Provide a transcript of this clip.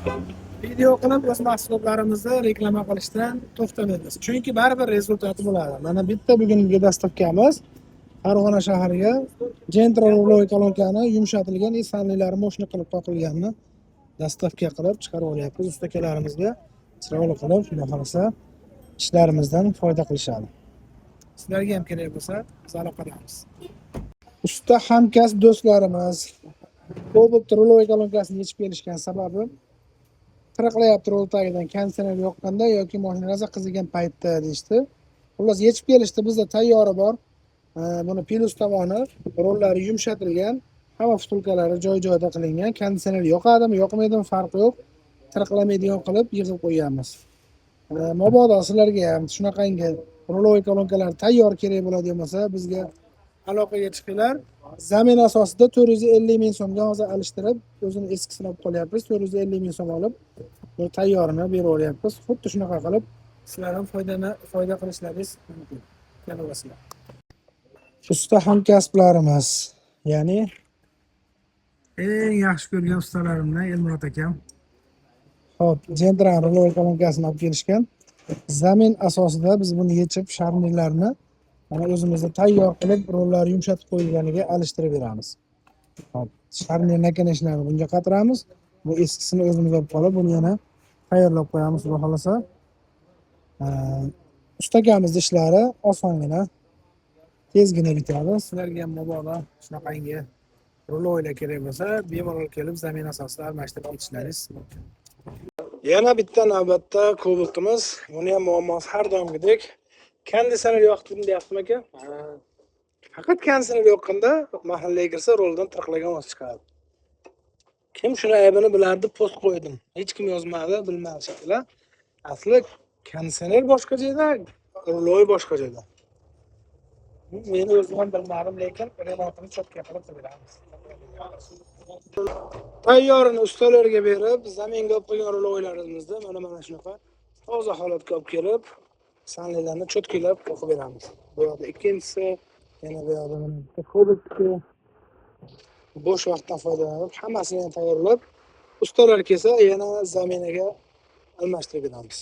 Video qilib o'z mahsulotlarimizni reklama qilishdan to'xtamaymiz. Chunki baribir результат i bo'ladi. Mana bitta bugungi доставка miz Farg'ona shahriga Gentra рулевой kolonkani yumshatilgan и sharnirlari мощный qilib qoqilganini доставка qilib chiqarib olyapmiz ustakalarimizga, chiroyli qilib, xudo xohlasa, ishlarimizdan foyda qilishadi. Sizlarga ham kerak bo'lsa, biz aloqadamiz. Usta hamkasb do'stlarimiz Cobalt рулевой kolonkasini yechib kelishgan, sababi tiriqlayapti rul tagidan konditsioner yoqqanda yoki mashina rosa qizigan paytda deyishdi. Xullas, yechib kelishdi, bizda tayyori bor. Buni plyus tomoni, rollari yumshatilgan, hamma втулка lari joy joyida qilingan. Konditsioner yoqadimi, yoqmaydimi, farqi yo'q. Tiriqlamaydigan qilib yig'ib qo'yganmiz. Mabodo sizlarga ham shunaqangi рулевой kolonkalar tayyor kerak bo'ladigan bo'lsa, bizga aloqaga chiqinglar. Замена asosida 450 ming so'mga hozir alishtirib, o'zini eskisini olib qolyapmiz. 450 ming so'm olib, bu tayyorini berib yuboryapmiz. Xuddi shunaqa qilib sizlar ham foyda qilishlaringiz mumkin. Kelaverasizlar. Usta hamkasblarimiz, ya'ni eng yaxshi ko'rgan ustalarimdan Elmurod akam. Xo'p, Gentra рулевой kolonkasini olib kelishgan. Замена asosida biz buni yechib, sharnirlarni mana o'zimizda tayyor qilib, rollari yumshatib qo'yilganiga alishtirib beramiz. Xo'p, sharnir наконечник larni bunga qatiramiz. Bu eskisini o'zimiz olib qolib, buni yana tayyorlab qo'yamiz, xudo xohlasa. Usta akamizni ishlari osongina, tezgina bitadi. Sizlarga ham mabodo shunaqangi рулевой lar kerak bo'lsa, bemalol kelib замена asosida almashtirib ketishlaringiz mumkin. Yana bitta navbatda Cobaltimiz. Buni ham muammosi har doimgidek. Konditsioner yoqdim deyaptimi, aka? Faqat konditsioner yoqqanda mahallaga kirsa, ruldan tiriqlagan ovoz chiqadi. Kim shuni aybini bilardi, post qo'ydim. Hech kim yozmadi, bilmadi shekilli. Asli konditsioner boshqa joyda, рулевой boshqa joyda. Meni o'zim ham bilmadim, lekin remontini чётко qilib beramiz. Tayyorini ustalarga berib, замена ga olib qo'ygan рулевой larimizni mana shunaqa toza holatga olib kelib, sharnirlarni чётко lab qoqib beramiz. Bu yoqda ikkinchisi, yana bu yoqda mana bitta Cobaltniki. Bo'sh vaqtdan foydalanib, hammasini ham tayyorlab, ustalar kelsa, yana замена ga almashtirib beramiz.